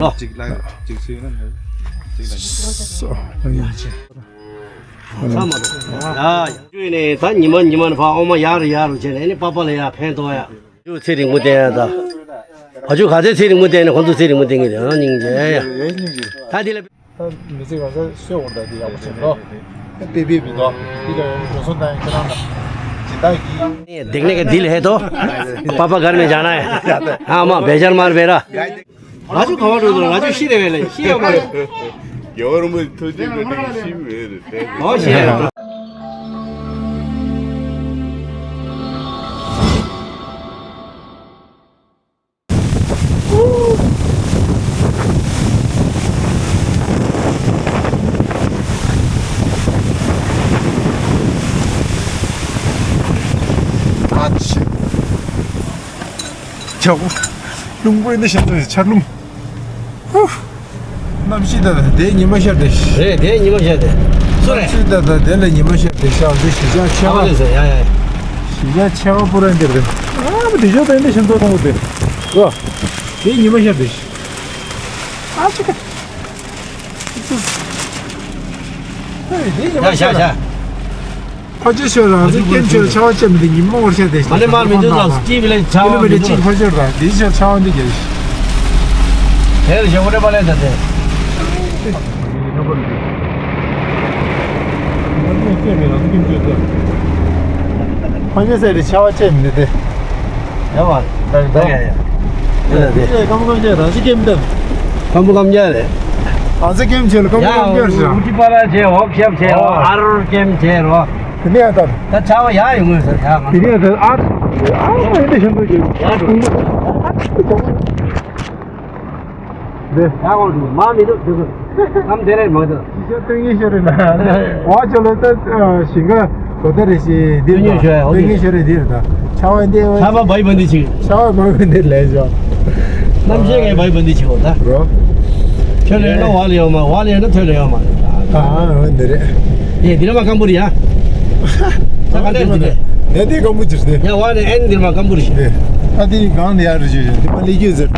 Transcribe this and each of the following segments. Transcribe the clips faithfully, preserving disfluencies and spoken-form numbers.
ལོ། གཅིག་ལ་གཅིག་ཚུད་ན་གཅིག་ལ་གཅིག། ཚ་མ་རུ། ཡ་ཡ། ཅུས་ནས་ད་ཉི་མ་ཉི་མ་ནས་ཕར་ཨོ་མ་ཡར་རུ་ཡར་རུ་བྱས་ནས་ནི་པགས་པ་ལ་ཡར་འཕེན་གཏོང་ཡ། ཅུ་ཚེ་རིང་པོ་བསྟེན་ཡ་ད། ཕ་ཅུ་ག་ཚད་ཚེ་རིང་པོ་བསྟེན་ནས་ཁོང་ཚོ་ཚེ་རིང་པོ་བསྟེན་གི་རེད། ཨ་སྙིང་རྗེ་ཡ། ད་དེ་ལ། ད་མི་ཚེ་གང་ས་གསོས་འོང་ད་དེ་ཡག་པོ་བྱེད་དོ། ད་དཔེ་དཔེ་མི་འདུག་དེ་ལ་འགྲོ་སོང་བཏང་ཡ་ཁྱེད་རང་ལ་སྦྱིན་བདག་གིས། देखने के दिल है तो पापा घर में जाना है। हाँ माँ बेजार मार बेरा। राजू खबर दो राजू शी रे वेले शी है मारे। ཡོར་མོ་ཐུགས་རྗེ་ཆེ། ཤི་མེད་རེད། ཨོ་ཤི་རེད། ཨ་ཙི། ཆོག་རླུང་པོ་འདི་ཤར་འདུག་ཆར་རླུང་། ཧུ། གནམ་གཤིས་ད་ད་དེ་ཉི་མ་ཤར་དེ། རེད་དེ་ཉི་མ་ཤར་དེ། སུ་རེད། གནམ་གཤིས་ད་ད་དེ་ལ་ཉི་མ་ཤར་དེ་ཤར་འདི་གཞིས་ཆགས་ཆེ་ཨ་བ། རེད་ཟེར་ཡ་ཡ། གཞིས་ཆགས་ཆེ་བ་པོ་ར་འདིར་དེ། ཨ་མ་དེ་ཤོ་ད་འདི་ཤར་འདུག་མཐོང་གི་དེ། རོ། དེ་ཉི་མ་ཤར་དེ། ཨ་ཅི་ཀ། ཡ་ཤ་ཤ། ཕ་ཆོས་ཤོད་རང་ཚོ་སྐྱེམས་ཆོས་ཆ་བ་ཅན་མི་འདི་ཉིན་མོ་བར་ཤ་དེ་ཤ། མ་ནི་མ་མི་འདུག་ལ་སྐྱིད་བི་ལེ་ཆ་བ་མི་འདུག་ཅིག་ཕ་ཆོས་ར་འདི་ཤ་ཆ་བ་འདི་རྒྱལ་ཤ། དེར་ཞེ་བོ་རེ་པ་ལེ་ད་དེ། ཕ་ཆོས་ཟེར་རེ་ཆ་བ་ཅན་མི་འདི་དེ། ཡ་བ། ད་ད་ཡ་ཡ། ཡ་ད་དེ། ཨེ་ཀམ་ཀམ་ཅན་རང་ཤི་སྐྱེམས་དེ། ཀམ་པོ་ཀམ་རྒྱ་རེད། ཨ་ཙི་སྐྱེམས་ཆེ་ལ་ཀམ་པོ་ཀམ་རྒྱ་ཡ་ཟེར། ཨུ་ཏི་པ་ར་ཆེ་ཧོབ་ཤབ་ཆེ་རོ། ཨ་རོ་སྐྱེམས་ཆེ་རོ། དེ་ནས་ད། ད་ཆ་བ་ཡ་ཡོང་ངོས་ཟེར་ཡ་ང་། དེ་ནས་ད་ཨ། ཨ་ཨ་ཡིན་ད་ཤམ་ཐུག་གི། ཡ་ཡོང་ངོས། དེ། ཡ་ཡོང་ངོས་མ་མི་འདུག་དེ་ཚོ། ནམ་དེ་རེད་མ་འདུག་ཤི་ཤ་སྟོན་ངེས་ཤོར་རེད་ན། བ་ཅོ་ལོ་ད་ཞིང་ཁ་ལོ་ད་རེ་ཞིག་འདིར་ད། སྟོན་ངེས་ཤོར་རེད་འདིར་ད། ཆ་བ་འདི་ཆ་བ་བའི་བ་འདི་ཆིག་ཆ་བ་བའི་བ་འདི་ལས་ཞོ། གནམ་གཤིས་ཀྱི་བའི་བ་འདི་ཆིག་འོ་ད། རོ། ཁྱོད་ལས་ན་བ་ལས་ཡོང་མ་བ་ལས་ན་ཐོད་ལས་ཡོང་མ། ཨ་ཨ་འདི་རེད། ཡེ་འདི་ར་མ་ཀམ་པུ་རི་ཡ། ས་ག་ནས་འདི་རེད། ཡ་འདི་ཀམ་པུ་ཅིག་རེད། ཡ་བ་ནས་ཨེན་འདི་ར་མ་ཀམ་པུ་རི་ཞིག་ཨ་འདི་གང་ནས་ཡ་རེ་ཞིག་རེད་འདི་པ་ལི་ཀྱི་ཟེར།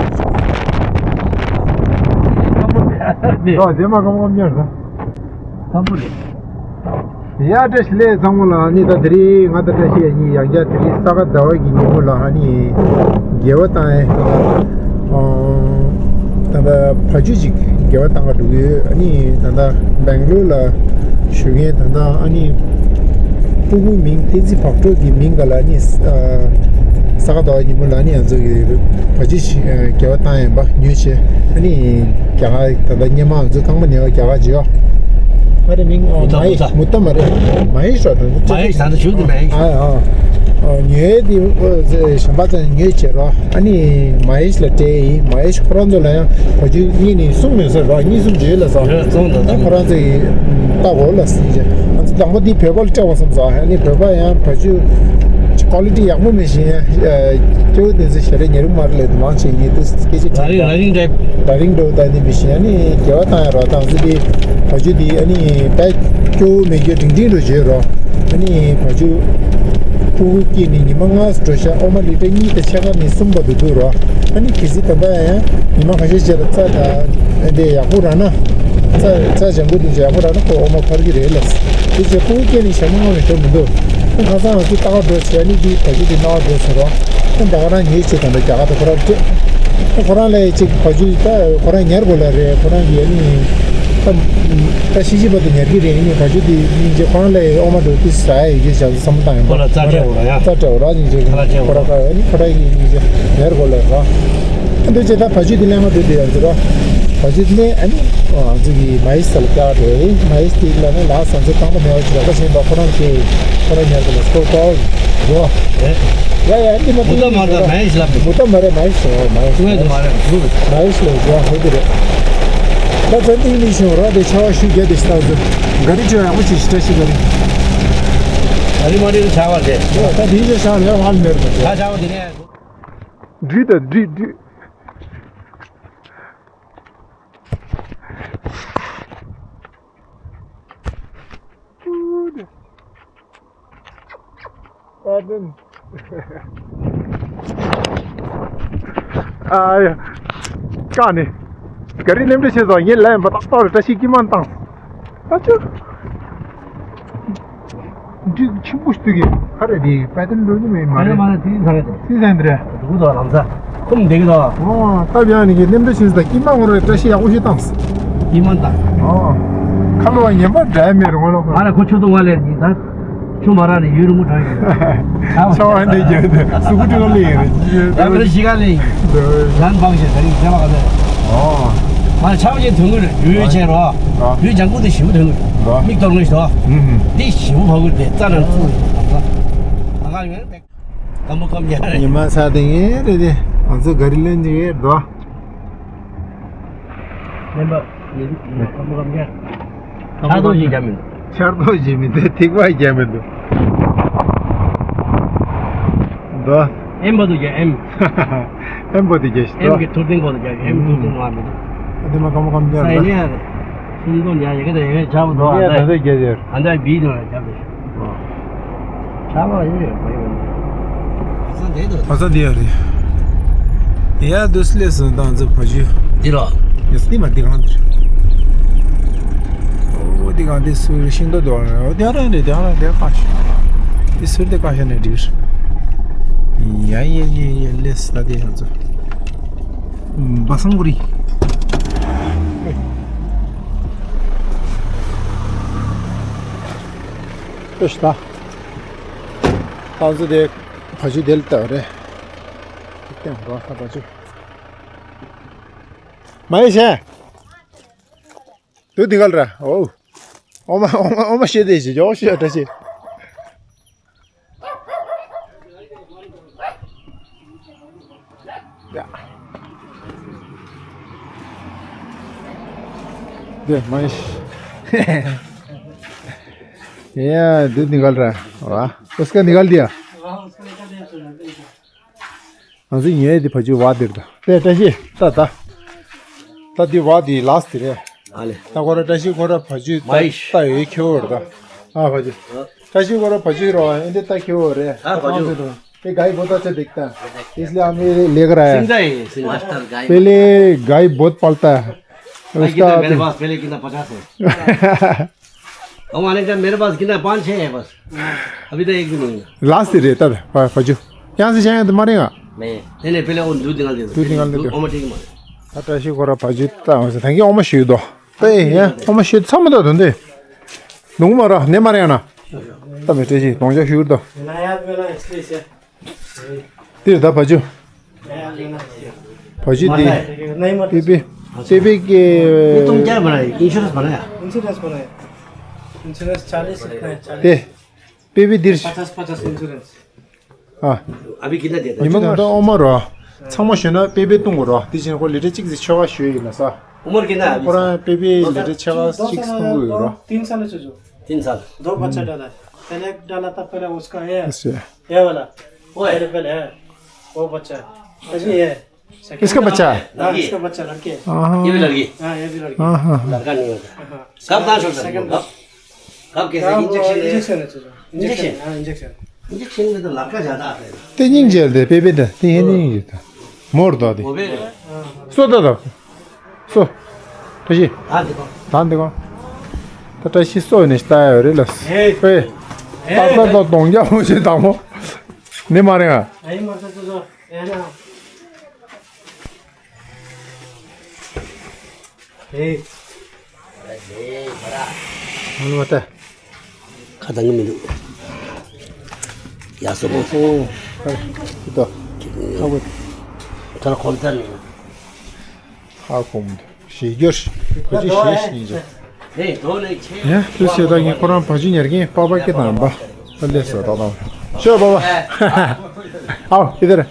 ཀམ་པུ་རི་ཡ། འདི་མ་ཀམ་ཀམ་ཉར་ས། ཀམ་པུ་རི། ཡ་བཀྲ་ཤིས་བདེ་ལེགས་ཚང་མ་ལ། ཨ་ནི་ད་དེ་རིང་ང་དང་བཀྲ་ཤིས་གཉིས་ཡང་བསྐྱར་དེ་རིང་ས་ག་ཟླ་བ་གི་ཉིན་མོ་ལ་ཨ་ནི་དགེ་བ་བཏང་ཡས་ད་ལྟ་བ་ཕྱུགས་ཅིག་དགེ་བ་བཏང་ག་འགྲོ་གི་ཡོད། ཨ་ནི་ད་ལྟ་སྦེང་ལོར་ལ་བཞུགས་མཁན་ད་ལྟ་ཨ་ནི་སྤུ་གུ་མིང་བསྟན་འཛིན་བག་གྲོ་གི་མིང་ག་ལ་ཨ་ནི་ས་ག་ཟླ་བ་ཉིན་མོ་ལ་ཨ་ནི་ང་ཚོ་གི་ཕྱུགས་དགེ་བ་བཏང་ཡས་པ་ཉོས་བྱས་ཨ་ནི། རྒྱ་གར་ད་ལྟ་སྔོན་མ་ང་ཚོ་རྐང་པ་ཉལ་བ་རྒྱ་གར་ཇི་ཡོ། ང་རེ་མིང་མུ་ཏ་མུ་ཏ། མུ་ཏ་མ་རེད། མ་ཧེ་ཤ་དང་མུ་ཏ། མ་ཧེ་ཤ་ད་ལྟ་བཞུགས་འདུག་མ་ཧེ་ཤ། ཨ་ཨ། ཉོས་དེ་གཞན་པ་ཚོ་ཉོས་བྱས་རོ། ཨ་ནི་མ་ཧེ་ཤ་ལ་སྤྲད་ཡིན། མ་ཧེ་ཤ་ཁོ་རང་ཚོ་ལ་ཡང་བ་ཕྱུགས་གཉིས་ནས་གསུམ་ཡོད་ས་རོ། གཉིས་གསུམ་ཡོད་ལ་ས། ཡོད་གསུངས་འདུག་ཨ་ནི་ཁོ་རང་ཚོ་ཡིས་ལྟ་གོ་ལ་སྲིད་ཅེ། ང་ཚོ་དང་པོ་འདི་བོད་པ་ལ་སྤྲད་པ་བསམ་སོང་། ཨ་ནི་བོད་པ་ཡང་བ་ཕྱུགས་ཀོ་ལི་ཊི་ཡག་པོ་མེད་བཞིན་ཡང་སྐྱེ་བོ་དེ་ཚོ་ཞེ་དྲག་ཉེ་རུ་མ་རེད་ལབ་དུ་མང་ཆེ་ཡིན་དུས་སྐད་ཆ་དྲིས་ར་རིང་ར་རིང་འདྲ། ད་རིང་འགྲོ་ད་ནི་མི་ཤེས། ཨ་ནི་དགེ་བ་བཏང་ཡ་རོ་བཏང་ཟེར་དེ་བ་ཕྱུགས་དེ་ཨ་ནི་ད་སྐྱོ་བོ་མེད་རྒྱུ་འབྲིང་འབྲིང་འགྲོ་བྱོས་རོ། ཨ་ནི་བ་ཕྱུགས་སྤུ་གུ་སྐྱེས་ནས་ཉི་མ་ལྔ་འགྲོ་ཤག་ཨོ་མ་ལི་ཊར་གཉིས་དང་ཕྱེད་ཀ་ནས་གསུམ་བར་དུ་འདུག་རོ། ཨ་ནི་གལ་སྲིད་ད་ལྟ་ཡང་ཉི་མ་ཁ་ཤས་ཤིག་ལ་རྩྭ་དང་དེ་ཡག་པོ་རག་ན། རྩྭ་རྩྭ་ལྗང་གུ་དེ་ཚོ་ཡག་པོ་རག་ན་ཁོ་ཨོ་མ་འཕར་གྱི་རེད་ལ། དེ་ཚོ་སྤུ་གུ་སྐྱེས་ནས་ཞྭ་མོ་རྔ་བའི་འགྲོ་མི་འདུག་ཁ་སང་ང་ཚོ་ལྟ་ག་འགྲོ་བྱས་ནས་དེ་བ་ཕྱུགས་དེ་ན་བ་འགྲོ་ཟེར་རོ། ད་ད་ག་རང་ཉོས་བྱས་ད་ལྟ་རྒྱ་གར་དུ་ཁོ་རང་སྤྲད། ཁོ་རང་ལ་ཡི་གཅིག་བ་ཕྱུགས་ད་ཁོ་རང་ཉར་དགོས་ལ་རེད། ཁོ་རང་གི་ཨ་ནི་ད་ད་ཤི་ཤི་བར་དུ་ཉར་གི་རེད། ཨ་ནི་བ་ཕྱུགས་དེ་སྙིང་རྗེ་ཁོ་རང་ལ་ཡི་ཨོ་མ་འགྲོ་དུས་ཟ་ཡ་ཡོད་ཀྱི་བྱ་བསམ་བཏང་ཡོད། ཁོ་ལ་རྩྭ་སྤྲད་འོ་ར་ཡ། རྩྭ་སྤྲད་འོ་ར་སྙིང་རྗེ་ཁོ་ལ་སྤྲད་འོ་ར། ཁོ་ར་ཨ་ནི་ཁོ་རང་གི་སྙིང་རྗེ་ཉར་དགོས་ལ་ར། ཨ་འདུག་བྱས་ད་བ་ཕྱུགས་དེ་ལེན་མ་འགྲོ་དེ་ཡང་ཟེར་རོ། བ་ཕྱུགས་དེ་ནས་ཨ་ནི་ང་ཚོ་གི་མ་ཡིས་ས་ལ་བཀྱག་འགྲོ་ཡི། མ་ཡིས་དེ་ལ་ནི་ལག་ས་ཚོ་རྐང་པ་མེད་པ་ཅིག་ལ་ཁ་ཤེས་པ་ཁོ་རང་གི་ཁོ་རང་ཉར་དགོས་ལ་སྐོར་སྐོར་ཡོ། ཡ་ཡ་འདི་མ་མུ་ཏ་མ་རེད། མ་ཧེ་ཤ་ལབ་ནི། མུ་ཏ་མ་རེད། མ་ཧེ་ཤ་རེད། མ་ཧེ་ཤ། སྔོན་དུ་མ་རེད། ཟུར་མ་ཧེ་ཤ་ལ་ཡ་ཧོ་དེ་རེད། ད་ཚན་ཏིང་ལི་ཤོ་ར་དེ་ཆ་བ་ཤུ་རྒྱ་དེ་ཤི་ད་ཟུར་ག་རི་ཆོ་ཡག་པོ་ཅིག་ཤི་ད་ཤི་ག་རི། ཨ་རི་མ་རི་ཆ་བ་རེད། ད་དེ་ཤ་ཤ་ལ་ཡ་ཧ་ལ་མེར་ད་ཆ་བ་དེ་ནས་འདྲི་ད་འདྲི་འདྲི། ཨ་ཡ། ཀ་ནི། ག་རེ་ལེམ་འདྲ་བྱས་སོང་། ངས་ལན་པ་ཏག་ཏག་རེད། བཀྲ་ཤིས་སྐྱིད་མ་བཏང་། ཨ་ཅོ། འགྲིག་ཆེན་པོ་ཞིག་འདུག་གི། ཧ་རེ་དེ་པད་ཏན་འགྲོ་ནི་མེད་མ་རེད། མ་རེད། དེ་ཚང་རེད། དེ་ཚང་རེད། འདུག་དོ་ལམ་ས་ཁུམ་བསྡད་གི་དོ། ཨོ། སྟབས་ཡག་ནི་གི་ལེམ་འདྲ་བྱས་སོང་། སྐྱིད་མ་ངོ་རེ་བཀྲ་ཤིས་ཡག་པོ་ཞིག་བཏང་། སྐྱིད་མ་བཏང་། ཨོ། ཁ་ལོ་བ་ངན་པ་འདྲ་མེད་རུང་ལོ། ང་ལ་ཁོ་ཆུ་དུང་བ་ལས་ནི་ད། ཆུ་མ་རག་ནས་ཡུན་རིང་པོ་འགྲོ་ཡི་རེད། ཆ་བ་འདི་རྒྱབ་དེ་གཟུགས་པོ་སྤྲོད་ལེ་ཡིན་རེད། ཡང་མི་ལ་གཞིས་ཀ་ལེ་ཡིན། ལན་འབག་ཞེས་ད་རིང་མཇལ་བ་ག་ཚོད། ཨོ། ང་ཆ་བ་ཅན་དོན་གྱི་རེད། ཡུལ་ཆེ་རོ། ཡུལ་ལྗང་ཁུ་དེ་ཞིམ་པོ་དོན་གྱི་རེད། མིག་གཏོར་ངེས་ཤོག་འདི་ཞིམ་པོ་བ་གུར་དེ་རྩ་ནང་བཙུགས་ཡོད། ད་ག་ཡོད་རེད། སྐམ་པོ་སྐམ་རྒྱག་རེད། ཉི་མ་ཚ་དེ་ངེས་རེད་དེ། ང་ཚོ་ག་རི་ལེན་གྱི་ཡོད་དོ། ལེན་པ། ལེན་པ་སྐམ་པོ་སྐམ་རྒྱག་ཆར་གདོང་ཞིག་རྒྱབ་མི་འདུག་ཆར་གདོང་ཞིག་མི་འདུག་ཐིགས་པ་རྒྱབ་མི་འདུག་དོ། ཨེམ་བར་དུ་རྒྱག་ཨེམ། ཨེམ་བར་དུ་རྒྱག་ཤི་ཨེམ་དོ། གི་ཐུར་སྟེང་བར་དུ་རྒྱག་ཨེམ་ཐུར་སྟེང་བར་མི་འདུག་ཨ་དེ་མ་སྐམ་པོ་སྐམ་རྒྱག་ས་ཡིན་རེད། ཡ་རེད། སུམ་མདོ་ཉག་ཡ་གི་དེ་ཡ་གི་ཆར་པོ་དོ། ཡ་ཨ་ད་ད་ལྟ་རྒྱག་ཡོད། ཨ་ད་བིས་དོ་རྒྱབ་རེད། ཆར་པ་ཡོད་རེད་མ་ཡོད་ནི། ཁ་སང་དེ་ཡོད་རེད། ཡ་དུས་སླེབས་སོང་། ད་ང་ཚོ་བ་ཇུ། འདི་རོ། ཡ་སི་མ་འདི་གང་འདིར། ཨོ་འདི་གང་འདི་སུ་ཤིང་ཏོག་འདུག་ཨོ་དེ་རང་རེད། དེ་རང་དེ་གང་ཤ། དེ་སུར་དེ་གང་ཤ་ནས་འདིར། ཡ་ཡ་ཡ་ཡ་སླེབས་ད་དེ་ང་ཚོ། བ་སང་གུ་རི། ཨེ་ཤ་ད། ད་ང་ཚོ་དེ། བ་ཇུ་དེ་ལ་ལྟ་བ་རེད། སྟེང་རོ་ཧ་བ་ཇུ། མ་ཡེ་ཤེས། དུ་དེ་ག་ལ་ར། ཨོ། ཨོ་མ་ཨོ་མ་ཨོ་མ་ཤེས་དེ་ཞེས་ཇོ་ཤེས་བཀྲ་ཤིས། ཡ། དེ་མ་ཡེ་ཤེས། ཡ་དུ་དེ་ག་ལ་ར། ཝ། उसका निकाल दिया। ང་ཚོ་ཉལ་དེ་བ་ཇུ་བ་དེར་ད། དེ་བཀྲ་ཤིས་ད་ད། ད་དེ་བ་དེ་ལགས་དེ་རེད། ཨ་ལེ། ད་ཁོ་ར་བཀྲ་ཤིས་ཁོ་ར་བ་ཇུ་ད་མ་ཡེ་ཤེས། ད་ཡོད་ཁྱེར་ད། ཨ་བ་ཇུ། བཀྲ་ཤིས་ཁོ་ར་བ་ཇུ་རོ་ཨེ་འདི་ད་ཁྱེར་རེད། ཨ་བ་ཇུ། ये गाय बहुत अच्छा दिखता है, इसलिए हम ये लेकर आए हैं। मास्टर गाय। पहले गाय बहुत पालता है। भाई, उसका कितना मेरे पास पहले कितना पचास है। हमारे इधर मेरे पास कितना पाँच छः है बस। अभी तो एक भी नहीं है। लास्ट रेट है, पा-, पाजू। यहाँ से जाएंगे तो मारेगा। नहीं, नहीं, नहीं, पहले वो दूध निकाल दे दो। दूध निकाल दे दो। दूध, ओमा ठीक है, मारे। ད་བཀྲ་ཤིས་ཁོ་ར་བ་ཇུ་ད་ང་ཚོ་ད་གིན་འོ་མ་ཞུས་དོ། ད་ཡིན་ཡ་འོ་མ་ཞུས་ཚང་མ་ད་དོན་དེ། ནུང་མ་ར་ནས་མ་རེད་ཡ་ན། ད་མི་བཀྲ་ཤིས་གདོང་ཞག་ཞུ་གི་རེད་དོ། དེར་ད་བ་ཇུ། བ་ཇུ་དེ། པེ་པེ། པེ་པེ་ཀེ། ये तुम क्या बनाए? इंश्योरेंस बनाया? इंश्योरेंस बनाया। इंश्योरेंस चालीस रुपये, चालीस। དེ། པེ་པེ་དེར། पचास पचास इंश्योरेंस। ཨ། अभी कितना देता है? ཉི་མ་ང་ད་ཨོ་མ་རོ། ཚང་མ་ཞོན་ན་པེ་པེ་བཏུང་དགོས་རོ། དེ་བཞིན་ཁོ་ལི་ཊར་གཅིག་ཙམ་ཆེ་བ་ཞོས་ཡིན་ལ་ས། उम्र कितना है अभी? ཁོ་རང་པེ་པེ་ལི་ཊར་ཆེ་བ་གཅིག་བཏུང་དགོས་ཡོད་རོ། तीन साल है चूचू। तीन साल। दो बच्चा डाला है। पहले एक डाला था, पहले उसका है। अच्छा। ये वाला। वो है। पहले, पहले है। वो बच्चा है। अभी है। इसका बच्चा है? हाँ, इसका बच्चा लड़के है। हाँ। ये भी लड़की। हाँ, ये भी लड़की। हाँ, हाँ, हाँ। लड़का नहीं होता। हाँ। कब दान छोड़ सकते हो? सेकंड। कब? कब कैसे? हाँ, वो इंजेक्शन है? इंजेक्शन है चूचू। इंजेक्शन? इंजेक्शन। हाँ, इंजेक्शन। इंजेक्शन में तो लड़का ज्यादा आता है। དེ་སྙིང་རྗེ་དེ་པེ་པེ་དེ་དེ་ཡེ་སྙིང་རྗེ་དེ། མོར་དོ་དེ། वो भी है। སོ་ད་དོ། སོ། བཀྲ་ཤིས། ད་འདི་གོ། ད་བཀྲ་ཤིས་སོ་ནས་ལྟ་ཡ་རེད་ལ། ཧེ། ཧེ། ད་ད་ད་གདོང་རྒྱ་མོ་ཞིག་དང་མོ། ནི་མ་རེད་ང་། ཨ་ཡི་མ་ས་སོ་སོ། ཨེ་ན། ཧེ། ཧེ་མ་ར། ཧ་ལོ་ད། ཁ་གདངས་ཀྱི་མི་འདུག་ཡ་སོ་པོ། ཨོ། ཧ་ལོ། ད་ཁོ་ལ་ད་ནི། ཧ་གོ་མི་འདུག་ཞེས་སྐྱོར་ཞིག་ཁོ་ཅི་ཞེས་ཞིག་ཡིན་ཅིག་ཡ་དུ་ཞེ་ད་ངས་ཁོ་རང་བ་ཇུ་ཉར་གིན་པ་པ་སྐད་དང་པ། ཨ་ལས་སོ་ད་ད། ཤོ་པ་པ། ཨའོ་ཨི་དར།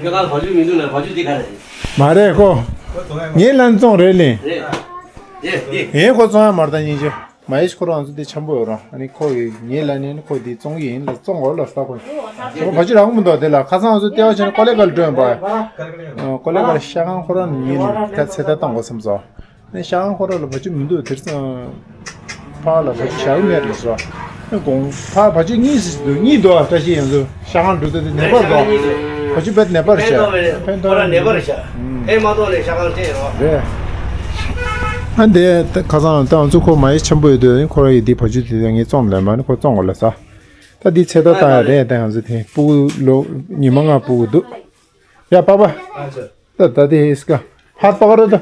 ཁྱོད་གང་བ་ཇུ་མི་འདུག་ན་བ་ཇུ་འདི་ག་རེད། མ་རེད་ཁོ། ངའི་ལན་བཙོང་རེད་ལིན། རེད། རེད་འདི། ངའི་ཁོ་བཙོང་ཡ་མར་ད་སྙིང་རྗེ། མ་ཡེ་ཤེས་ཁོ་རང་ཚོ་དེ་འཆམ་པོ་ཡོད་རང་། ཨ་ནི་ཁོ་ཡི་ངའི་ལ་ནི་ཁོ་དེ་བཙོང་གི་ཡིན་ལ་བཙོང་འོ་ལ་ས་ཁོ། ཁོ་བ་ཇུ་རག་མི་འདུག་དེ་ལ་ཁ་སང་ང་ཚོ་ལྟེ་བ་བྱས་ནས་ཀོ་ལེ་གལ་སྤྲོད་པ། ཀོ་ལེ་གལ་ཤ་ཁང་ཁོ་རང་ནི་ཉིན་ད་ཚེ་ད་བཏང་དགོས་བསམ་སོང་། ནི་ཤ་ཁང་ཁོ་རང་ལ་བ་ཇུ་མི་འདུག་དེར་ཙང་ཕ་ལ་བ་ཇུ་བཞག་གི་མེད་ལ་སོ། ནི་དགོང་ཕ་བ་ཇུ་གཉིས་སུ་འདུག་གཉིས་འདུག་བཀྲ་ཤིས་ཡང་ཚོ་ཤ་ཁང་འགྲོ་ད་དེ་ནད་པ་འདུག་བ་ཆུ་བེད་ནད་པར་ཕན་ཐོགས་བྱ། མེད། ཕན་ཐོགས་ཁོ་རང་ནད་པར་བྱ། ཨེ་མ་གཏོགས་ནས་ཤ་ཁང་ཅན་རོ། རེད། ཨ་འདི་ཁ་སང་ད་ང་ཚོ་ཁོ་མ་ཡི་ཆེན་པོ་ཡོད་དུས་ཁོ་རང་ཡི་འདི་བ་ཆུ་དེ་ངས་བཙོང་ལས་མ་ནི་ཁོ་བཙོང་གོ་ལ་ས། ད་འདི་ཚེ་ད་བཏང་ཡ་རེད། ད་ང་ཚོ་དེ་སྤུ་གུ་ལོ་ཉི་མ་ལྔ་སྤུ་གུ་འདུག་ཡ་པ་པ། ད་ད་དེ་ཧེ་སི་ཀ་ཧ་པ་ཀ་ར་ད། ད་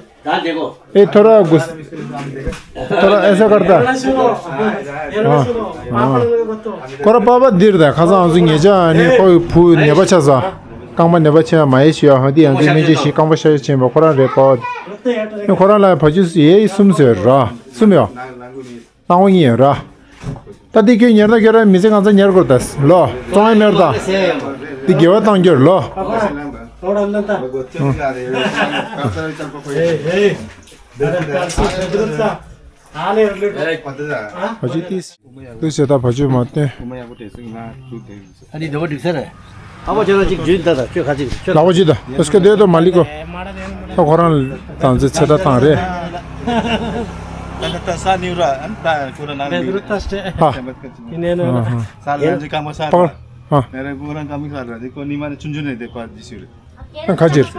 དེ་གོ། ཨེ་ཐོ་ར་གུ་ཐོ་ར་ཨེ་ས་ཀར་ད། ཨ་ཨ་ཁོ་ར་པ་པ་འདིར་ད་ཁ་སང་ང་ཚོ་ཉེ་ཆར་ནི་ཁོ་ཡི་བུ་ནད་པ་ཆགས་ས། རྐང་པ་ནད་པ་ཆེ་བ་མ་ཡེ་ཤི་ཡ་ཧ་དེ་ཡང་ཚེ་སྨན་བཅོས་ཤིང་རྐང་པ་ཤ་ཤ་ཆེན་པ་ཁོ་རང་རེད་པ། ཨེ་ཁོ་རང་ལ་བ་ཆུ་ཡེ་གསུམ་ཟེར་ར་གསུམ་ཡོད། སྣང་བ་གཉིས་ར། ད་འདི་ཁྱོད་ཉར་ད་ཁྱོད་ར་མི་ཚེ་གང་ཚ་ཉར་དགོས་ད་ལོ། བཙོང་ཡ་མེར་ད། འདི་དགེ་བ་བཏང་རྒྱུར་ལོ། བ་ཆུ་ཏིས། འདུག་བྱས་ད་བ་ཆུ་མ་བསྟན། ཨ་ནི་འདི་བ་འགྲིག་ས་རེད། ཨ་ཕ་ཁྱོད་རང་གཅིག་རྒྱུན་ད་ད་ཁྱོད་ཁ་ཅིག་ཁྱོད། ལག་པ་ཅིག་ད་ཨོ་སྐད་སྡོད་དོ་མ་ལི་གོ། ད་ཁོ་རང་ད་ཚེ་ཚེ་ད་བཏང་རེད། ཧ། ཨ་ཧ། ཁ་ཅིག་ཁ་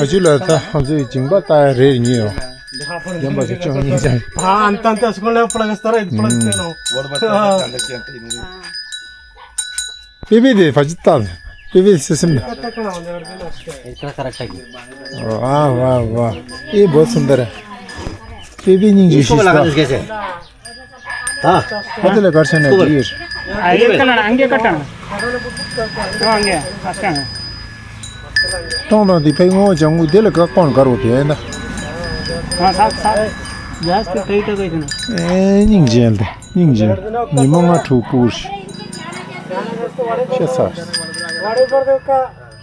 ཅིག་ལ་ད་ང་ཚོའི་སྦྱིན་པ་ལྟ་ཡ་རེད་ཉོས་ཡོང་། རྒན་པ་ཚོ་ཅང་ཉིན་ཅང་། ཨ་ཨན་ཏན་ཏ་སུ་ལ་པ་ལ་སྟ་ར་པ་ལ་སྟེ་ནོ། པེ་པེ་དེ་བ་ཅི་ལྟ། པེ་པེ་སི་སིམ་ན། ཨ་བ་བ། ཨེ་བོ་སུན་དར། པེ་པེ་སྙིང་རྗེ་ཤི་སྟ། ཨ་དེ་ལ་གར་ཆེན་ནས་དེ་ཡིར། ཨ་ཡེ་ཀ་ན་ཨང་གེ་ཀ་ཏང་། ཨང་གེ་ཨ་ཀ་ན། གཏོང་དང་དེ་ཕའི་ངོ་བོ་ལྗང་གུ་དེ་ལ་བཀག་སྐོང་དགར་བ་དེ་ན། ཨ་ས་ས། ཡ་སྐད་ཏེ་ཏེ་གི་ན། ཨེ་སྙིང་རྗེ་ལ་སྙིང་རྗེ། ཉི་མ་ལྔ་དྲུག་པུར། ཤེས་ཚར།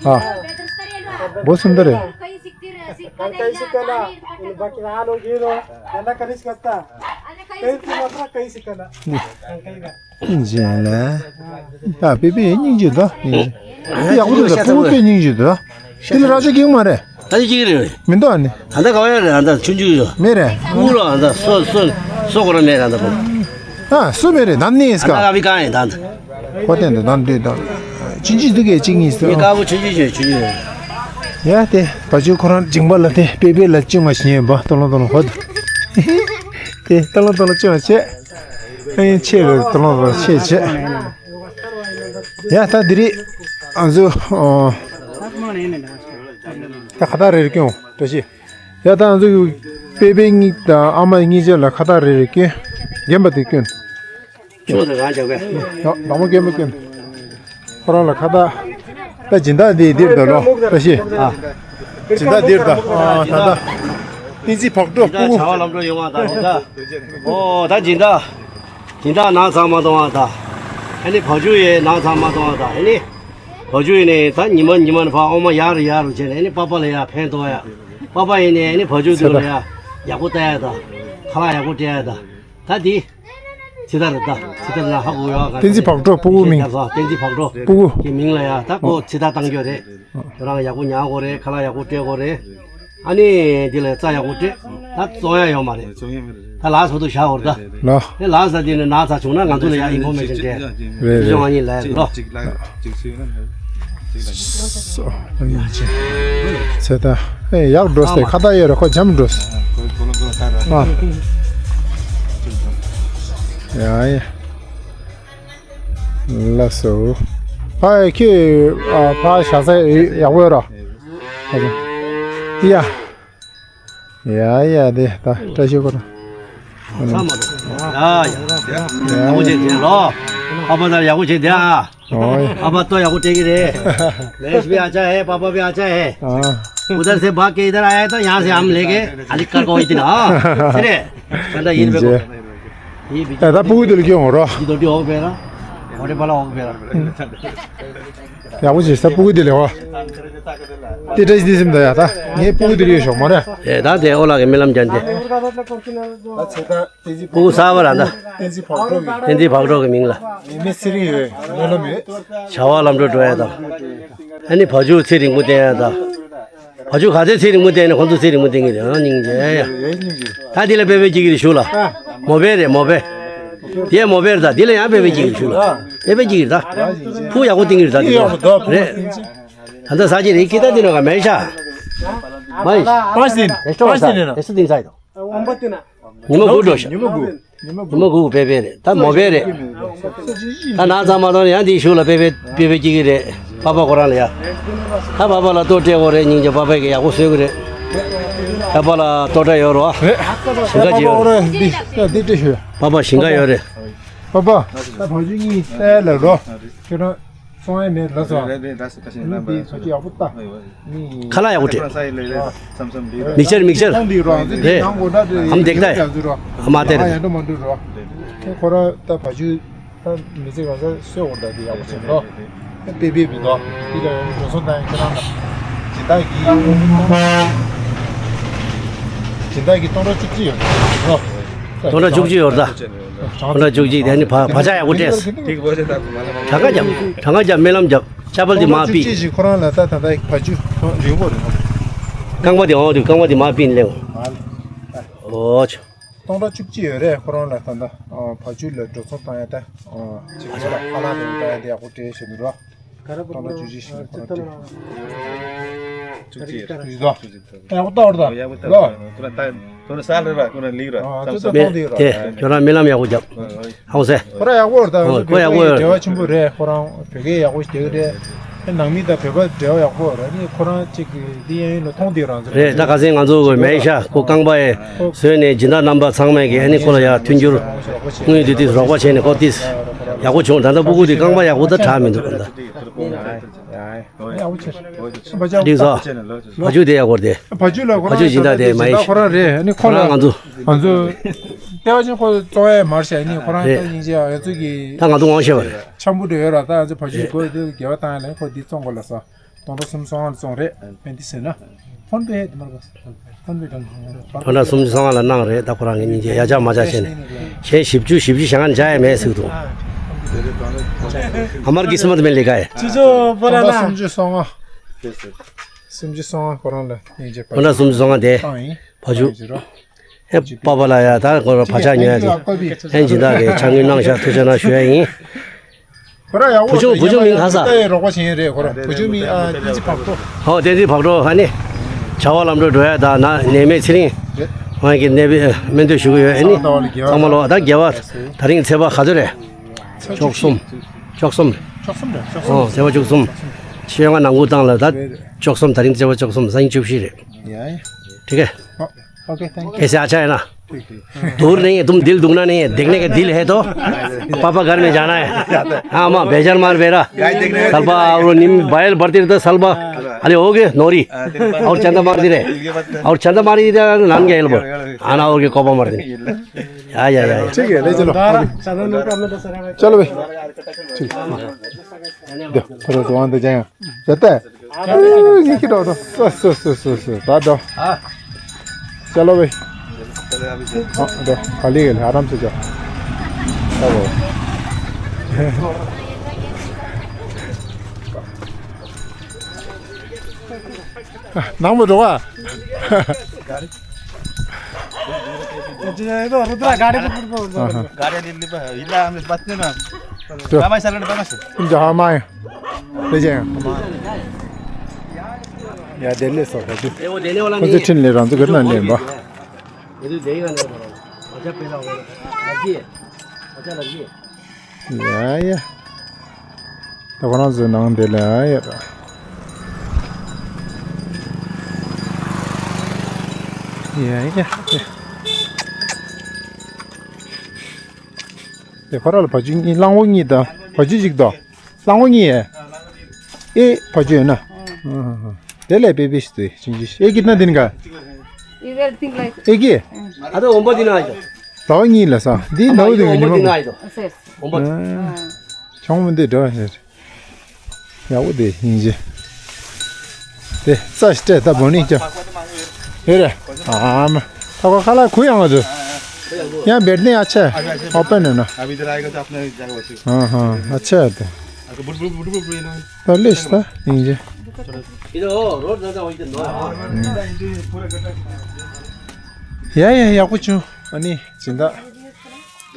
ཨ། བོ་སུན་དར་རེད། གཞན་ལ། ཡ་པེ་པེ་སྙིང་རྗེ་དོ། ཡག་པོ་འདུག་ད་ཕྲུ་གུ་དཔེ་སྙིང་རྗེ་འདུག་དེ་ལ་ར་ཅོ་ཀེང་མ་རེད། ད་ཅི་ཅིག་རེད། མི་འདུག་ཨ་ནི། ད་ལྟ་ག་བ་ཡོད་རེད། ཨ་ད་ཆུང་ཆུང་ཡོད། མེད་རེད། ཨུ་རོ་ཨ་ད་སོ་སོ་སོ་གོ་ར་མེད་ར་ད་པོ། ཨ་སུ་མེད་རེད། ནམ་ནི་ཨེ་སི་ཨ་ད་ཀ་ག་བི་ཀ་ཡིན་ད་ད། ཁོ་བསྟན་དུ་ནམ་དུས་དང་། ཆུང་ཆུང་དུ་གས་གཅིག་གཉིས་སུ། ངའི་དཀར་པོ་ཆུང་ཆུང་ཆུང་ཆུང་ཡོད། ཡ་དེ་བ་ཅུ་ཁོ་རང་སྦྱིན་པ་ལ་དེ་པེ་པེ་ལ་ཅུང་བ་ཞིག་ཡིན་པ་ཏོ་ལོ་ཏོ་ལོ་ཧོ་དུ། དེ་ཏོ་ལོ་ཏོ་ལོ་ཅུང་བ་བྱེད། ཨེ་ཆེ་རེད་ཏོ་ལོ་ཏོ་ལོ་ཆེ་ཆེ། ཡ་ད་དི་རི། ཨ་ཟུ། ད་ཁ་ད་རེ་རེ་ཀྱོང་བཀྲ་ཤིས། ཡ་ད་ང་ཚོ་པེ་པེ་གཉིས་དང་ཨ་མ་གཉིས་ཆ་ལ་ཁ་བཏགས་རེ་རེ་སྐྱོན། རྒན་པ་དེ་སྐྱོན། ཆུ་དང་རང་བྱ་བས། ཡ་ལག་མོ་རྒན་པ་སྐྱོན། ཁོ་རང་ལ་ཁ་བཏགས། ད་སྦྱིན་བདག་འདི་འདིར་འདུག་ལོ་བཀྲ་ཤིས། ཨ། སྦྱིན་བདག་འདིར་འདུག་ཨ་ད་ད། བསྟན་འཛིན་བག་གྲོ་སྤུ་གུ། བྱ་བ་ལམ་འགྲོ་ཡོང་བ་དང་སྦྱིན་བདག་ཨོ་ད་སྦྱིན་བདག་སྦྱིན་བདག་ནང་ཚང་མ་གཏོང་བ་དང་། ཨ་ནི་བ་ཕྱུགས་ཡས་ནང་ཚང་མ་གཏོང་བ་དང་ཨ་ནི། བ་ཕྱུགས་ཡིན་ནས་ད་ཉི་མ་ཉི་མ་ནས་ཕར་འོ་མ་ཡག་རུ་ཡག་རུ་བྱས་ནས་ཨ་ནི་པ་པ་ལ་ཡ་ཕན་ཐོགས་ཡ། པ་པ་ཡིན་ནས་ཨ་ནི་བ་ཕྱུགས་དེ་ལ་ཡ་ཡག་པོ་ལྟ་ཡ་དང་། ཁ་ལག་ཡག་པོ་སྤྲད་ཡ་དང་། ད་དེ། ཚེ་ཐར་རེད་ད། ཚེ་ཐར་ལ་ཧ་གོ་ཡོད་ག་བསྟན་འཛིན་བག་གྲོ་སྤུ་གུ་མིང་། བསྟན་འཛིན་བག་གྲོ་སྤུ་གུ་གི་མིང་ལ་ཡ་ད་ཁོ་ཚེ་ཐར་བཏང་རྒྱུ་རེད། ཁྱོད་རང་ཡག་པོ་ཉར་དགོས་རེད། ཁ་ལག་ཡག་པོ་སྤྲད་དགོས་རེད། ཨ་ནི་འདི་ལ་རྩྭ་ཡག་པོ་སྤྲད། ད་བཙོང་ཡ་ཡོད་མ་རེད། ད་ལགས་སོ་དུ་བཞག་འོར་ད། ལགས། དེ་ལགས་ས་དེ་ནི་ན་ཚ་བྱུང་ན་ང་ཚོ་ལ་ཡ་ཨིན་ཕོར་མེ་ཤན་སྤྲད། རེད་རེད། ང་གཉིས་ལ་ལོ། ཚེ་ད་ཨེ་ཡག་འགྲོ་སྟེ་ཁ་བཏགས་ཡོད་ར་ཁོ་འཇམ་འགྲོ། ཨ། ཡ་ཡ། ལགས་སོ། ཕ་ཁྱོད་ཕ་བཞག་ས་ཡག་པོ་ཡོད་ར། ཡ། ཡ་ཡ་དེ་ད་བཀྲ་ཤིས་ཁོ་རང་། ཚང་མ་ཡ་ཡ་ཡག་པོ་བྱེད་དེ་ལོ། ཨ་ཕ་ད་ཡག་པོ་བྱེད་དེ་ཨ། ཨོ་ཡ། ཨ་ཕ་ཏོ་ཡག་པོ་སྤྲད་ཀྱི་རེད། मैं भी अच्छा है, पापा भी अच्छा है। हाँ। उधर से भाग के इधर आया था, यहाँ से हम लेके अली कर को इतना। अरे, कंधा ये पे को। ये भी। ད་སྤུ་གུ་དེ་ལ་སྐྱོན་འོང་རོ། ये तो हो गया ना। और बड़ा हो गया। ཡག་པོ་བྱས་ས་སྤུ་གུ་དེ་ལས་བ། དེ་བཀྲ་ཤིས་བདེ་སེམས་དང་ཡ་ད། ངའི་སྤུ་གུ་དེ་ལ་ཡོད་ཤོག་མ་རེད། ཨེ་ད་དེ་ཨོ་ལགས་ཀྱི་རྨི་ལམ་ཅན་དེ། སྤུ་གུ་གསར་པ་ར་ད། བསྟན་འཛིན་བག་གྲོ་གི། བསྟན་འཛིན་བག་གྲོ་གི་མིང་ལ། མི་ཚེ་རིང་ཡོད་སྨོན་ལམ་ཡོད། བྱ་བ་ལམ་འགྲོ་འགྲོ་ཡ་ད། ཨ་ནི་བ་ཕྱུགས་ཚེ་རིང་པོ་བསྟེན་ཡ་ད། བ་ཕྱུགས་ག་ཚོད་ཚེ་རིང་པོ་བསྟེན་ནས་ཁོང་ཚོ་ཚེ་རིང་པོ་བསྟེན་གྱི་རེད་ཨང་སྙིང་རྗེ་ཡ། ད་འདི་ལ་དཔེ་དཔེ་སྐྱེ་གི་རེད་ཞུ་ལ། མོ་པེ་རེད་མོ་པེ། དེ་མོ་བེར་ད་དེ་ལ་ཡང་པེ་པེ་ཅིག་ཞུ་ལ། པེ་པེ་ཅིག་ད། ཕུ་ཡག་པོ་ཏིང་རེད་ད་དེ་ལ། རེད། ད་ལྟ་ས་ཅི་རེད་ཀི་ད་དེ་ནོ་ག་མེ་ཤ། མ་ཡིན། པ་སི་ཏིན། པ་སི་ཏིན་ནོ། དེ་སུ་ཏིང་ས་ཡི་དོ། ཉི་མ་དགུ་འགྲོ་ཤག་ཉི་མ་དགུ། ཉི་མ་དགུ་པེ་པེ་རེད་ད་མོ་པེ་རེད། ད་ན་ཚ་མ་གཏོང་ཡང་དེའི་ཤུགས་ལ་པེ་པེ་པེ་པེ་སྐྱེ་གི་རེད། པ་པ་ཁོ་རང་ལ་ཡ། ད་པ་པ་ལ་ལྟོ་སྤྲད་དགོས་རེད། སྙིང་རྗེ་པ་པ་གི་ཡག་པོ་བཟོས་གི་རེད། པ་པ་ལ་ལྟོ་སྤྲད་ཡོད་རོ། རེད། ཞིང་ཁ་ཅི་ཡོད་རེད། འདི་འདི་སྤྲད་ཤོད། པ་པ་ཞིང་ཁ་ཡོད་རེད། པ་པ། ད་བ་ཇུ་གཉིས་ལ་རོ། ཁྱོད་རང་། སོང་ཡ་མེད་ལ་སོ། རེད་རེད་རེད། ད་སུ་ཁ་ཤས་རྣམ་པ། འདི་ཚོ་ཅི་ཡག་པོ་ལྟ། ཁ་ལག་ཡག་པོ་སྤྲད། ཁོ་རང་ས་ཡི་ལས་རེད། མཚམས་མཚམས་ལས་རེད། མིག་ཆར་མིག་ཆར། ཨ་མ་དེག་ད། ཨ་མ་དེ་རེད། ཡ་འགྲོ་མ་འགྲོ་རོ། ཁོ་རང་ད་བ་ཇུ་ད་མི་ཚེ་གང་ས་སོས་འོང་ད་དེ་ཡག་པོ་བྱེད་རོ། པེ་པེ་བི་དོ། དེ་ལ་འགྲོ་སོང་བཏང་ཡ་ཁྱེད་རང་ལ། སྦྱིན་བདག་གི་སྦྱིན་བདག་གི་སྟོང་ཕྲག་བཅུ་གཅིག་ཡོད་རོ། སྟོང་ཕྲག་བཅུ་གཅིག་ཡོད་ད། ཁོ་ན་བཅུ་གཅིག་དེ་ནི་བ་བ་ཆགས་ཡག་པོ་སྤྲད། གྲངས་ཀ་རྒྱབ། གྲངས་ཀ་རྒྱབ་སྨོན་ལམ་རྒྱབ། ཅ་པལ་དེ་མ་པི། ཁོ་རང་ལ་ད་ད་ད་བ་ཇུ་རིང་པོ་རེད། རྐང་པ་དེ་འོང་དུས་རྐང་པ་དེ་མ་པི་ལེང་། ཨོ་ཆུ། སྟོང་ཕྲག་བཅུ་གཅིག་ཡོད་རེད་ཁོ་རང་ལ་ད་ད། བ་ཇུ་ལ་འགྲོ་སོང་བཏང་ཡ་ད། ཅིག་ཁ་ལག་དེ་བཏང་ཡ་དེ་ཡག་པོ་སྤྲད་ཞུ་འདུག་རོ། སྟོང་ཕྲག་བཅུ་གཅིག་ཞིག་ཁོ་རང་སྤྲད། བཅུ་གཅིག་ཡོད་ད། ཡག་པོ་ལྟ་བར་ད། ཡག་པོ་ལྟ་ལོ། བར་ད། ཁོ་རང་ས་ལ་ར་ཁོ་རང་ལིག་ར། ཨ་ཙི་ཙི་མཐོང་དེ་ར། དེ་ཁྱོད་རང་སྨོན་ལམ་ཡག་པོ་རྒྱབ། ཧང་སེ། ཁོ་རང་ཡག་པོ་ར་ད། ཁོ་ཡག་པོ་ཡོད། འབྲེལ་བ་ཆེན་པོ་རེད་ཁོ་རང་བོད་སྐད་ཡག་པོ་ཞིག་རྒྱག་རེད། ནང་མི་དང་བོད་པ་འབྲེལ་བ་ཡག་པོ་ར་ནི་ཁོ་རང་གཅིག་གི་འདི་ཡན་ཡུལ་ལ་མཐོང་དེ་རང་ཚོ་རེད། ད་ག་ཚད་ང་ཚོ་གི་མེད་ཤག་ཁོ་རྐང་པ་ཡི་བཟོས་ནས་སྦྱིན་བདག་རྣམ་པ་ཚང་མས་ཀྱི་ཨ་ནི་ཁོ་ལ་ཡ་མཐུན་འགྱུར་དངུལ་དེ་དུས་རོགས་པ་བྱས་ནས་ཁོ་ཏིས་ཡག་པོ་བྱུང་། ད་ལྟ་སྤུ་གུ་དེ་རྐང་པ་ཡག་པོ་ད་དྲག་མི་འདུག་ད། འགྲིག་སོང་། བ་ཇུ་དེ་ཡག་པོ་རེད་དེ། བ་ཇུ་ལ་ཁོ་བ་ཇུ་སྦྱིན་བདག་དེ་མ་ཡིན། ཁོ་རང་རེད་ཨ་ནི་ཁོ་ལ་ང་ཚོ། ང་ཚོ། ལྟེ་བ་ཅན་ཁོ་གཙོ་བོ་མར་བྱས་ནི་ཁོ་རང་རེད། ད་སྙིང་རྗེ་ང་ཚོ་གི། ད་ང་ཚོ་དབང་ཤེས་པ་རེད། འཆམ་པོ་འདྲ་ཡོད་ར་ད་ང་ཚོ་བ་ཇུ་གོ་དེ་དགེ་བ་བཏང་ཡ་ལ་ཁོ་འདི་བཙོང་དགོས་ལ་ས། སྟོང་ཕྲག་སུམ་སོང་ལ་བཙོང་རེད་མེད་འདི་ཟེར་ན། ཕོན་པེ་དེ་མར་གོ། ཕོན་པེ་དང་། སྟོང་ཕྲག་སུམ་ཅུ་སོ་ལྔ་ལ་གནང་རེད་ད་ཁོ་རང་གི་སྙིང་རྗེ་ཡ་ཆ་མ་ཆ་བྱས་ནས། གཞན་བཞི་བཅུ་བཞི་བཅུ་ཞེ་ལྔ་འཇའ་ཡ་མེད་ཟེར་གི་འདུག་ཨ་མར་ཀི་སི་མ་ཏི་མེ་ལི་ཀ་ཡ། ཅི་ཅོ་པོ་ར་ལ། སུམ་ཅུ་སོ་ལྔ། སུམ་ཅུ་སོ་ལྔ་ཁོ་རང་ལ་སྙིང་རྗེ་པ། སྟོང་ཕྲག་སུམ་ཅུ་སོ་ལྔ་དེ། བཏང་ཡིན། བ་ཇུ། ཨེ་པ་པ་ལ་ཡ་ད་ཁོ་ར་བ་ཆགས་ཉོ་ཡ་དེ། ཨེ་སྦྱིན་བདག་གིས་ཕྱག་དངུལ་གནང་ཤག་ཐུགས་རྗེ་གནང་ཞུ་ཡ་ཡིན། ཁོ་ར་ཡག་པོ། བུ་ཆུང་བུ་ཆུང་མིང་ག་ས། ད་ཡི་རོགས་པ་བྱེད་ཡིན་རེད་ཁོ་ར་བུ་ཆུང་མིང་ཨ་བསྟན་འཛིན་བག་གྲོ། ཧོ་བསྟན་འཛིན་བག་གྲོ་ཧ་ནི། བྱ་བ་ལམ་འགྲོ་འགྲོ་ཡ་ད་ན་ནད་མེད་ཚེ་རིང་། རེད། ཧོ་ཡ་གི་ནད་པའི་སྨན་བསྟོད་ཞུ་གི་ཡོད་ཨ་ནི། ཚང་མ་ལོ་ད་དགེ་བ་ད་རིང་ཚེས་པ་ག་ཚོད་རེད། བཅུ་གསུམ། བཅུ་གསུམ། བཅུ་གསུམ་རེད་བཅུ་གསུམ། ཨོ་ཚེས་པ་བཅུ་གསུམ། ཤེས་ཡོན་ནང་ཁུལ་བཏང་ལ་ད་བཅུ་གསུམ་ད་རིང་ཚེས་པ་བཅུ་གསུམ་སང་ཉིན་བཅུ་བཞི་རེད། ཡ་ཡ། ཁྲི་ཀེ། ཨོ། ཨོ་ཀེ། ཐེང་ཀྱུ། कैसे अच्छा है ना? दूर नहीं है, तुम दिल दुखना नहीं है, देखने का दिल है तो पापा घर में जाना है। हाँ, माँ बेजार मार बेरा। सलबा और नीम बायल बढ़ती रहता सलबा। अरे हो गए नोरी। और चंदा मार दी रे। और चंदा मार दी रे, नान गया एल्बो। आना और के कोपा मार दी। या, या, या, या। ठीक है, ले चलो। चलो भाई। ठीक। दो, थोड़ा सा वहाँ तक जाएगा। जाता है? ये क्या डॉक्टर? सो, सो, सो, सो, सो, दा, दा। चलो भाई। हाँ, दो, खाली है, आराम से जाओ। चलो। नाम बताओ। ये तो रुद्रा गाड़ी पे पड़ गया। हाँ, हाँ। गाड़ी ले ले बा, इला हमने बात नहीं ना। तो बाबा साला बाबा से। तुम जहाँ माए। ले जाएंगे। या दिल्ली सो। ए, वो देने वाला नहीं है। मुझे ठिन ले रहा हूँ, तो करना नहीं बा। ये तो देगा नहीं बोला। अच्छा, पहला होगा। लड़की है। अच्छा, लड़की है। ཡ་ཡ། ད་ཁོ་རང་ཚོའི་ནང་དེ་ལ་ཡ་ཡ། ཡ་ཡ་ཡ། དེ་ཁོ་རང་ལ་བ་ཇུ་གཉིས་གླང་པོ་གཉིས་དང་བ་ཇུ་གཅིག་དང་། གླང་པོ་གཉིས་ཡ། ཨེ་བ་ཇུ་ཡོད་ན། དེ་ལས་པེ་པེ་ཞིག་དུ་ཅིང་ཅི་ཨེ་ཀི་ན་དེ་ནི་ག་ཨེ་ཀི། ཨ་ད་འོན་པོ་དེ་ན་ཡོད། ཟླ་བ་གཉིས་ལ་ས། འདི་ནའུ་དེ་ཉི་མ་གོ། ཆང་མོ་འདི་འདྲ་ཞེས། ཡག་པོ་དེ་ཡིན་ཞེས། དེ་ས་ཞིག་སྤྲད་ད་བོ་ནི་ཀྱང་། ཡོད་རེད། ཨ་མ། ད་ཁོ་ཁ་ལག་ཁུ་ཡང་ང་ཚོ། ཡང་བེར་ནི་ཨ་ཆེ། ཨོ་པན་ནི་ན། ཨ་ཧ་ཨ་ཆེ་དེ། ད་ལེ་ཞིག་ད་ཡིན་ཞེས། ཡ་ཡ་ཡག་པོ་བྱུང་ཨ་ནི་སྦྱིན་བདག་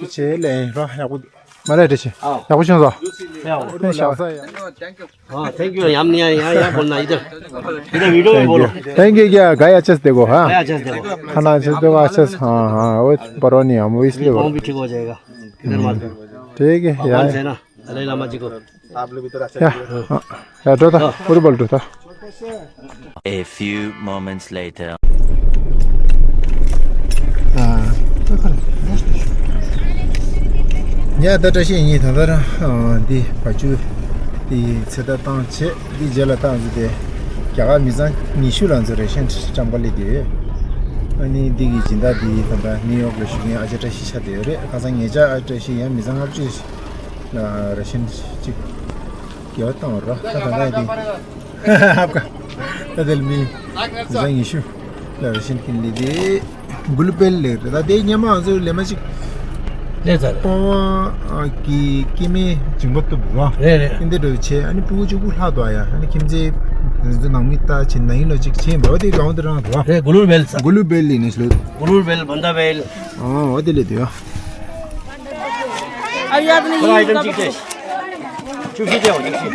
ཆེ་ལེ་རོ་ཡག་པོ་མ་རེད་ཆེ། ཡག་པོ་བྱུང་སོང་། ཨོ། ཤ་ས་ཡ། ཨོ། ཐེང་ཀྱུ་ཡ། ཡམ་ནི་ཡ་ཡ་ཡ་བོལ་ན་ཨི་དར། ཨི་དར་བི་ཌི་ཡོ་མེ་བོལ། ཐེང་ཀྱུ་ཀྱ་ག་ཡ་ཆེས་དེ་གོ་ཧ། ག་ཡ་ཆེས་དེ་གོ། ཁ་ན་ཆེས་དེ་གོ་ཨ་ཆེས། ཧ་ཧ། ཨོ་པ་རོ་ནི་ཡམ་བིས་ལེ་བོ། ཐེང་ཀྱུ་ཀྱ་ག་ཨི་དར་མ་དེ། ཐེང་ཀྱུ་ཡ། ཡ། ཡ། ཡ། འགྲོ་ད། ཨུ་རུ་བལ་འགྲོ་ད། A few moments later. ཡ། ད་བཀྲ་ཤིས་ཉིན་ད་ལྟ་རང་འདི་བ་ཅུ་འདི་ཚེ་ད་བཏང་བྱས། འདི་རྗེས་ལ་བཏང་ཟེར་ཏེ་རྒྱ་གར་མི་ཚང་ཉི་ཤུ་ལ་ཚོ་རེ་ཤན་ཅམ་པ་ལི་དེ། ཨ་ནི་འདི་གི་སྦྱིན་བདག་འདི་ད་ལྟ་ནིའུ་ཡོག་ལ་བཞུགས་མཁན་ཨ་ཅག་བཀྲ་ཤིས་ཆགས་བསྡད་ཡོད་རེད། ཁ་སང་ཉེ་ཆར་ཨ་ཅག་བཀྲ་ཤིས་ཡང་མི་ཚང་ལྔ་བཅུ་ལ་རེ་ཤན་གཅིག་རྒྱལ་བ་བཏང་བ་རོ། ད་ད་ད་དེ་ཧབ་ཀ་ད་དེ་ལ་མི་ཟ་ཉི་ཤུ་ལ་རེ་ཤན་ཀིན་ལི་དེ་གུ་ལུ་པེལ་ལེ་རེད། ད་དེ་སྙན་མ་ང་ཚོ་ལེ་མ་ཅིག་ལེ་ཚ་རེད། པོ་གི་ཀི་མེ་ཇིང་པོ་ཏུ་བ་རེད་རེད། ཨིན་དེ་འགྲོ་ཆེ། ཨ་ནི་ཕྲུ་གུ་གཅིག་པུ་ལྷག་དོ་ཡ། ཨ་ནི་ཁྱིམ་མཚེས་རི་ཚོ་ནང་མི་ལྟ་ཆེ་ན་ཡིན་ལོ་ཅིག་ཆེ་འབའ་བ་དེ་གང་དུ་རང་དོ་རེད། གུ་ལུ་པེལ་ཚ། གུ་ལུ་པེལ་ལི་ནི་ལོ། གུ་ལུ་པེལ་བན་ད་པེལ། ཨོ་དེ་ལེ་དེ་ཡ། ཨ་ཡ་དེ་ནི་ཡིན་ད་བཅུ་བཞི་སྟེ། བཅུ་བཞི་སྟེ་འོ་བཅུ་བཞི།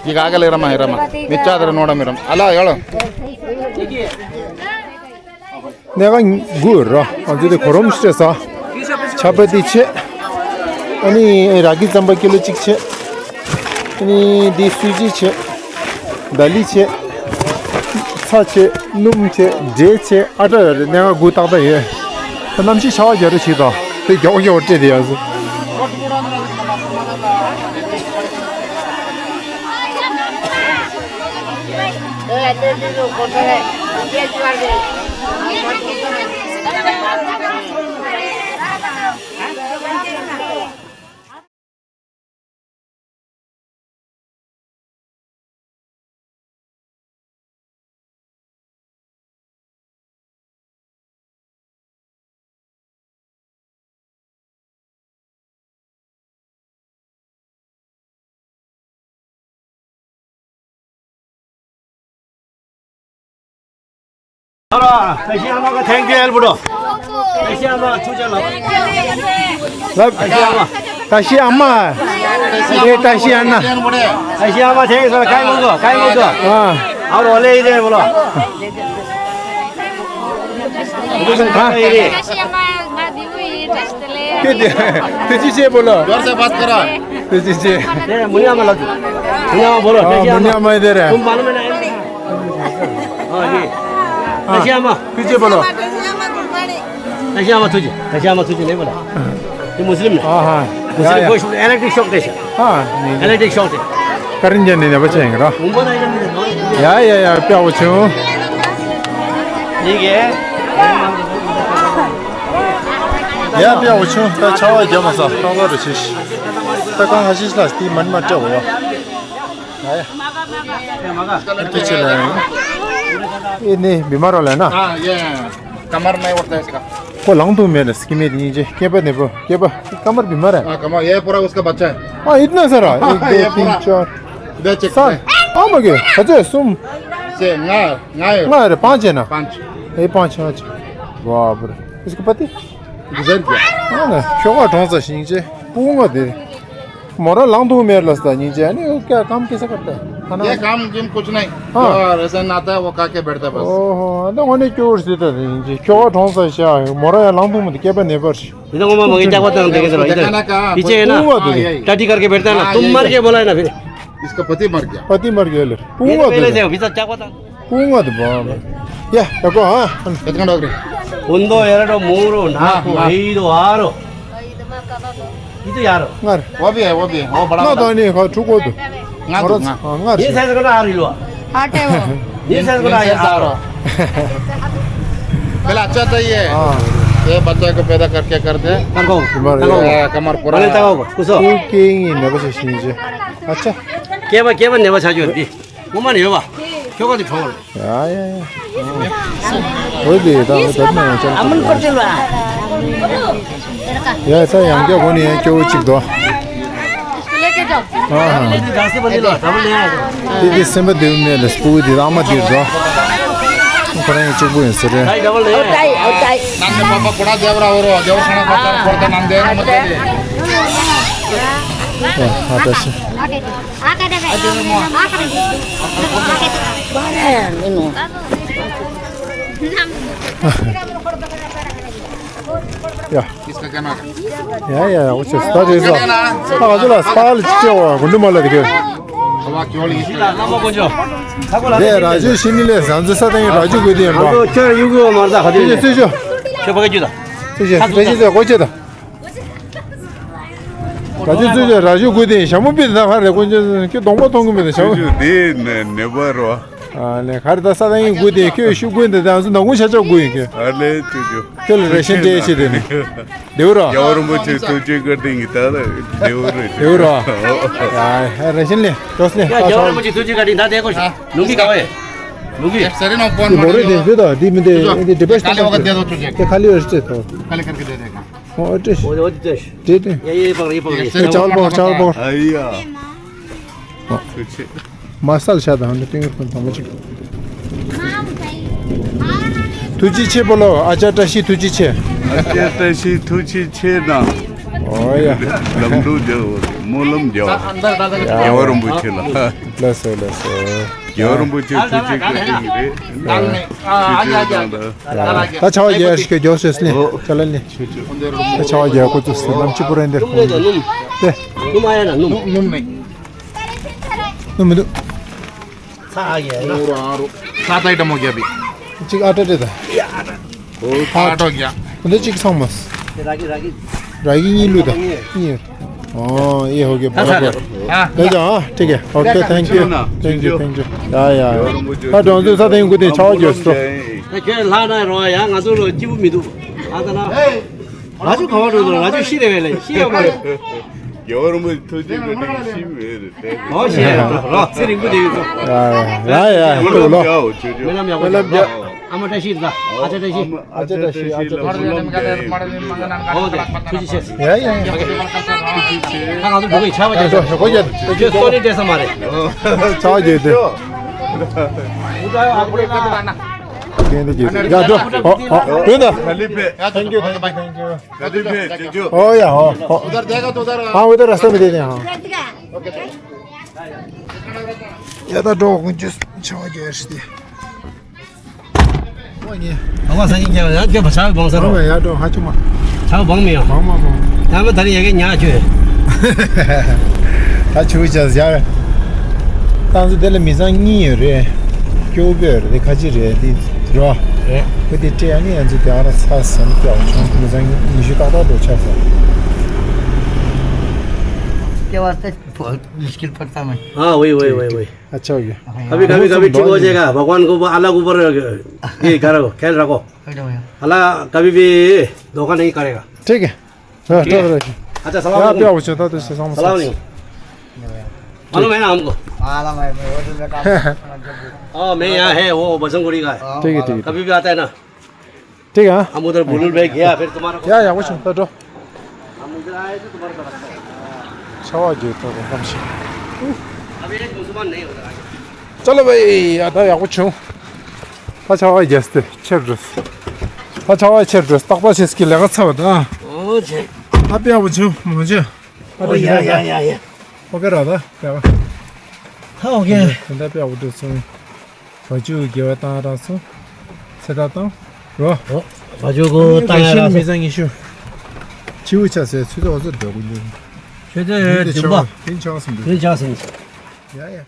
ཡི་ག་ག་ལེ་ར་མ་ཧེ་ར་མ། མི་ཅག་དེར་ནོར་མི་རམ་ཨ་ལ་ཡོ་ལོ། ནས་ག་གུ་ར་ང་ཚོ་དེ་གོ་རོམ་སྤྲད་ས། ཆ་པ་དེ་ཆེ། ཨ་ནི་ར་གི་རྩམ་པ་ཀི་ལོ་གཅིག་ཆེ། ཨ་ནི་དེ་སུ་ཇི་ཆེ། ད་ལི་ཆེ། ཚྭ་ཆེ། སྣུམ་ཆེ། འབྲས་ཆེ། ཨ་ཏྲ་ཡོད་རེད། སྣེ་ཁ་དགུ་ཏག་ཏག་ཡོད། ད་གནམ་གཤིས་ཆར་པ་རྒྱག་རེ་བྱེད་དོ། དེ་མགྱོགས་མགྱོགས་སྤྲད་དེ་ཡོད་ཟེར། ཨ་ར། ད་ཤི་ཨ་མ་ག་ཐེང་ཀྱུ་ཨེལ་བུ་རོ། ད་ཤི་ཨ་མ་ཐུགས་རྗེ་ལ། ད་ཤི་ཨ་མ། ད་ཤི་ཨ་མ། ཨེ་ད་ཤི་ཨ་ན། ད་ཤི་ཨ་མ་ཐེང་སོ་ཀའི་མོ་གོ་ཀའི་མོ་གོ། ཨ་རོ་ལེ་ཡི་རེ་བུ་རོ། ད་ཤི་ཨ་མ་ང་དེ་བུ་ཡི་ད་ཤི་ལེ། དེ་དེ་དེ་ཅི་བྱེད་བུ་རོ། ཡོར་སེ་བཱས་ཀ་ར། དེ་ཅི་བྱེད། དེ་མུ་ནི་ཨ་མ་ལ་དུ། མུ་ནི་ཨ་མ་བུ་རོ། ཨ་ད་ཤི་ཨ་མ། མུ་ནི་ཨ་མ་ཡི་དེ་རེད། ཏུམ་བ་ལ་མེ་ན་ཨེ། ཨ་ཡེ། ད་ཤི་ཨ་མ། ཁྱོད་ཅི་བྱེད་པ་ལ། ད་ཤི་ཨ་མ་ཐུགས་རྗེ། ད་ཤི་ཨ་མ་ཐུགས་རྗེ་ལེགས་པ་ལ། དེ་མུ་སི་ལིམ་ནི། ཨ་ཧ། མུ་སི་ལིམ་ཡ་ཡ། ཁོ་ཤུགས་ཨེ་ལེག་ཊིག་ཤོག་སྟེ་ཤ། ཨ། ཨེ་ལེག་ཊིག་ཤོག་སྟེ། ཀ་རིན་ཅན་ནི་ནད་པ་ཅན་ཡིན་རོ། ཡ་ཡ་ཡ་དཔེ་ཡག་པོ་བྱུང་། ཡིན་གྱི། ཡ་དཔེ་ཡག་པོ་བྱུང་། ད་ཆར་པ་རྒྱབ་མ་ས་ཏག་ཏག་རེ་བྱས་ཤིག་ད་གང་ཧ་ཤི་ཤི་ལ་དེ་མ་ནི་མ་སྤྲད་གོ་ཡ། ཡ་ཡ། ཐུགས་རྗེ་ཆེ་ལ་ཡ། ཨེ་ནི་བི་མ་རོ་ལ་ན། हाँ, ये कमर में होता है इसका। ཁོ་ལངས་ཐུབ་མེད་ལ་སྐྱེ་དམན་དེ་སྙིང་རྗེ། སྐེད་པ་ནས་པོ་སྐེད་པ་ཀ་མར་བི་མ་ར། हाँ, कमर, ये पूरा उसका बच्चा है। हाँ, इतना सारा। एक, ये दो, तीन, पूरा। चार। इधर चेक सात। करें। ཨ་མ་གི་ཁ་ཚོད་གསུམ། से ང་ང་ཡོད། ང་རེ་पाँच है ना। पाँच। ए पाँच है। वाह रे। इसका पति? गुजर गया। हाँ ना, ཁྱོ་ག་གྲོངས་ཚར། སྙིང་རྗེ། སྤུ་གུ་དེ། མོ་རང་ལངས་ཐུབ་མེད་ལ་ས་སྙིང་རྗེ། ཨ་ནི་ཀ་ཀམ་ཀེ་སེ་ཀར་ཏ་ཧེ། ཁ་ན། ये काम जिम कुछ नहीं। हाँ। जो रेशन आता है, वो खा के बैठता है बस। ओहो, ད་དངོས་གནས་སྐྱོ་བོ་ཞིག་ད་དེ་སྙིང་རྗེ། ཁྱོ་ག་གྲོངས་ཚར་ཤག་མོ་རང་ཡང་ལངས་ཐུབ་མི་འདུག་སྐེད་པ་ནས་པར་ཞིག इधर मम्मा मगे क्या पता हम देखे जरा इधर। देखा ना कहाँ? पीछे है ना? हाँ, यही। टट्टी करके बैठता है ना। हाँ, तुम यही, मर यही। के बोला है ना फिर। इसका पति मर गया। पति मर गया ले। मेरे पहले से अभी तक क्या पता? पूंगा तो बाबा। या, देखो, हाँ। कितना डॉक्टर? उन दो यार तो मोरो ना को हाँ। ही दो आरो। ये तो यार। वो भी है, वो भी है। वो बड़ा ना वाला। तो नहीं, खा, ठुको तो। हाँ, ये साइज का आ रही लो। आटे वो। ये साइज का आ रहा। पहले अच्छा चाहिए। हाँ। ये बच्चा को पैदा करके करते। तंगो। तंगो। ये कमर पूरा। अरे तंगो। कुसो। कुकिंग इन बस। अच्छा। केबा केबा नेबा छाजो दी। मोमा नेबा। क्यों का दिखाओ। या या या। वो दे दा। अमन पटेल। या ऐसा यहाँ क्या कोनी है, क्यों चिक दो। इसको लेके जाओ। हाँ, हाँ। दीदी सिंबा देव में लस्पू दी रामा दी दो। ཁོ་རང་གཅིག་པུ་ཡིན་ཟེར་རེད། ཨོ་ཏའི་ཨོ་ཏའི། नंद पापा कोड़ा देवरा ओरो देवर खाना को कर करता नंद देना मत दे। ཨ་ད་ཤི། ཡ། इसका क्या नाम है? ཡ་ཡ་ཡ། འོ་ཆེ་སྟ་རེ་ཟ། ཨ་ང་ཚོ་ལ་སྟ་ལ་ཅི་བྱེད་བ་གུ་འདུ་མ་ལ་དེ་གེ། हवा क्यों लगी? ལས་ར་ཇུ་ཤི་ནི་ལས་ཟང་ཟི་ས་དང་ར་ཇུ་གུ་དེ་ཡིན་པ། ང་ཚོ་ཁྱོད་ཡུ་གུ་མ་ཟ་ཁ་དེ་ཚུལ་ཤོག་ཁྱོད་ཕ་གི་རྒྱུ་དང་། ཚུལ་ཤོག་ཚུལ་ཤོག་ཚུལ་ཤོག་ཚུལ་ཤོག་ར་ཇུ་གུ་དེ་ཞྭ་མོ་པི་ད་ཧ་རེ་ཀུན་ཅི་ཁྱོད་གདོང་པ་མཐོང་གི་མེད་ད་ཞྭ་མོ། དེ་ནས་ནེ་པ་རོ། ཨ་ལེ་ག་རེ་ད་ས་དང་ཡིན་གུ་དེ་ཁྱོད་ཤུ་གུ་དེ་ད་ང་ཚོ་ནང་ཁུལ་ཤ་ཆག་གུ་ཡིན་ཁྱོད། ཨ་ལེ་ཅུ་ཅུ། ཁྱོད་ལ་རེ་ཤན་སྤྲད་ཤེས་དེ་ནི། ལེའུ་རོ། རྒྱལ་བ་རིན་པོ་ཆེ་ཐུགས་རྗེ་བཀའ་དྲིན་གྱིས་ད་ལེའུ་རོ། ལེའུ་རོ། ཡ་རེ་ཤན་ལེ་ཅོས་ལེ་ཡ་རྒྱལ་བ་རིན་པོ་ཆེ་ཐུགས་རྗེ་བཀའ་དྲིན་ད་དེ་ཀོ་ལུང་གི་ག་བས། ལུང་གི། ལོ་རེ་དེ་དུས་ད་དེ་མི་དེ་དེ་དེ་པ་ཤ་དེ་ཁ་ལེ་བ་ཤ་དེ་དོ། ཁ་ལེ་ཁར་གི་དེ་དེ་ཁ། ཨོ་ཏྲེ། ཨོ་ཏྲེ། དེ་དེ། ཡ་ཡེ་པག་ཡེ་པག་ཡེ། ཅག་པོ་ཅག་པོ། ཨ་ཡ། མ་སལ་ཤ་དང་ནི་ཏིང་རུ་ཁོན་དང་པོ་ཅིག་ཐུགས་རྗེ་ཆེ་པོ་ལོ། ཨ་ཅག་བཀྲ་ཤིས་ཐུགས་རྗེ་ཆེ། ཨ་ཅག་བཀྲ་ཤིས་ཐུགས་རྗེ་ཆེ་ན། ཨོ་ཡ། ལམ་འགྲོ་རྒྱལ་བ་སྨོན་ལམ་རྒྱལ་བ་རྒྱལ་བ་རིན་པོ་ཆེ་ལ། ལགས་སོ་ལགས་སོ། རྒྱལ་བ་རིན་པོ་ཆེ་ཐུགས་རྗེ་བཀའ་དྲིན་རེད། ད་ཆ་བ་རྒྱལ་ཞིག་གི་རྒྱོགས་ཤོས་ལེ། ཆ་ལ་ལེ། ད་ཆ་བ་རྒྱལ་ཁོ་ཚོ་སུ་ནམ་ཅི་པོ་རེད་འདིར་ཁོང་གི་དེ། ནུམ་ཨ་ཡ་ན་ནུམ། ནུམ་མི་འདུག་ཚ་ཨ་ཡ་ཡ། ཨོ་རོ་ཨ་རོ། ཚ་ཏའི་ཏ་མོ་རྒྱབ་པི། གཅིག་ཨ་ཏྲ་ཏྲེ་ད། ཨ་ཏོ་རྒྱ། འདི་གཅིག་ཚང་མ། ར་གི་ར་གི། ར་གི་གཉིས་ལུས་ད། གཉིས། ཨོ་ཨེ་ཧོ་གེ་བ་ར་བ། ལེ་ཇ་ཨ་ཏྲེ་གེ། ཨོ་ཁེ་ཐེང་ཀྱུ། ཐེང་ཀྱུ་ཐེང་ཀྱུ། ཡ་ཡ་ཡ། ད་གྲོང་ཚོའི་ས་སྟེང་ཀུ་དེ་ཆ་བ་རྒྱོས་སོ། ད་ཁྱོད་ལྷག་ན་རོ་ཡ་ང་ཚོ་ལོ་སྐྱིད་པོ་མི་འདུག་ཨ་ད་ན། ར་ཅུ་ག་བ་འགྲོ་འདུག་ར་ཅུ་ཤི་རེ་བས་ལེ་ཤི་ཡོད་མ་རེད། རྒྱལ་བ་རིན་པོ་ཆེ་ཐུགས་རྗེ་བཀའ་དྲིན་ཤི་མེད་རེད་དེ། ཨོ་ཤི་རེད་ར་ཚེ་རིང་པོ་དེ་ཡོད་ཚོ། ཡ་ཡ་ཡ་ཡ། སྨོན་ལམ་རྒྱག་ཨོ་ཆོས་ཆོས། སྨོན་ལམ་ཡག་པོ་བྱོས། ཨ་མ་བཀྲ་ཤིས་ར་ཨ་ཅག་བཀྲ་ཤིས། ཨ་ཅག་བཀྲ་ཤིས་ཨ་ཅག་བཀྲ་ཤིས། ཨོ་དེ་ཐུགས་རྗེ་ཆེ། ཡ་ཡ་ཡ། ད་ང་ཚོ་འགྲོ་གི་ཆར་པ་རྒྱག་ཤོག་ཁྱོད་སྟོད་ནས་སྤྲད་ས་མ་རེད། ཆར་པ་རྒྱག་དེ། ཁྱེད་འདི་གྱིས་ཡ་འགྲོ། ཨོ་ཨོ་དོན་དུ། Thank you, thank you, thank you. ཨོ་ཡ་ཨོ་ཨོ། उधर देखो तो उधर। हाँ उधर रास्ता में दे दे हाँ। ཡ་ད་འགྲོ་ཀུན་ཅི་ཆར་པ་རྒྱག་ཤི་དེ། ཨོ་ཉེ། ཨ་མ་ས་ཉིན་རྒྱག་ཡ་རྒྱག་པ་ཆར་པ་བང་ས་རོ། ཡ་འགྲོ་ཧ་ཅུ་མ། ཆར་པ་བང་མི་ཡོང་། བང་མ་བང་། ད་མ་ད་རིང་ཡ་གི་ཉག་ཆུ། ད་ཆུ་བྱས་ཡ། ཏང་སུ་དེ་ལ་མི་ཚང་གཉིས་ཡོད་རེད། སྐྱོ་བོ་རེད་ཁ་ཅིག་རེད་དེ་རོ། རེད། ཁོ་དེ་སྤྲད་ཡ་ནི་ཡ་ཚོ་དེ་ཨ་ར་ཚ་ཟེར་ནས་སྐྱོ་བ་བྱུང་མི་ཚང་ཉི་ཤུ་ཏག་ཏག་འགྲོ་ཆགས་སོང་། སྐྱེ་བ་སྟེ་ཕོ་ལིས་ཀིལ་ཕར་ཏ་མ། हाँ वही वही वही वही। अच्छा हो गया। कभी कभी कभी ठीक हो जाएगा भगवान को अल्लाह के ऊपर ये करो ख्याल रखो। अल्लाह कभी भी धोखा नहीं करेगा। ठीक है। हाँ, ठीक है। अच्छा सलाम वालेकुम। आप भी आओ। सलाम वालेकुम। मालूम है ना हमको। हाँ मैं यहाँ है वो बसंगुड़ी का है। ठीक है ठीक है। कभी भी आता है ना। ठीक है हाँ। हम उधर बुलबुल भाई गया फिर तुम्हारा को- ཡ་ཡག་པོ་བྱུང་ད་འགྲོ། हम इधर आए तो तुम्हारा को- ཆར་པ་རྒྱག་ད་རོ་ཁམ་ཤི། अभी एक मुसलमान नहीं होता है। चलो भाई ཡ་ད་ཡག་པོ་བྱུང་། ད་ཆར་པ་རྒྱག་སྟེ་ཁྱེར་འགྲོ། ད་ཆར་པ་ཁྱེར་འགྲོ་ཏག་ཏག་བྱེད་སྐྱིད་ལས་ཀ་ཚར་བ་ད། ཨོ་ཆེ། ད་དཔེ་ཡག་པོ་བྱུང་མ་བྱུང་། ཨོ་ཡ་ཡ་ཡ་ཡ། ཨོ་ཁེ་ར་ད་དཔེ་ཡག་ད་ཨོ་ཁེ། ད་དཔེ་ཡག་པོ་འགྲོ་སོང་། བ་ཅུ་དགེ་བ་བཏང་རག་སོང་། ཚེ་ད་བཏང་། རོ། བ་ཅུ་གོ་བཏང་ཡ་རག་སོང་། མི་ཚང་ཉི་ཤུ། ཆིའུ་ཆ་སེ་ཚུལ་དུ་འོ་ཚོད་འདོད་གོ་འདུག་ཆོས་དེ་བདུན་པ། དེ་ཆགས་སོང་འདུག་དེ་ཆགས་སོང་། ཡ་ཡ།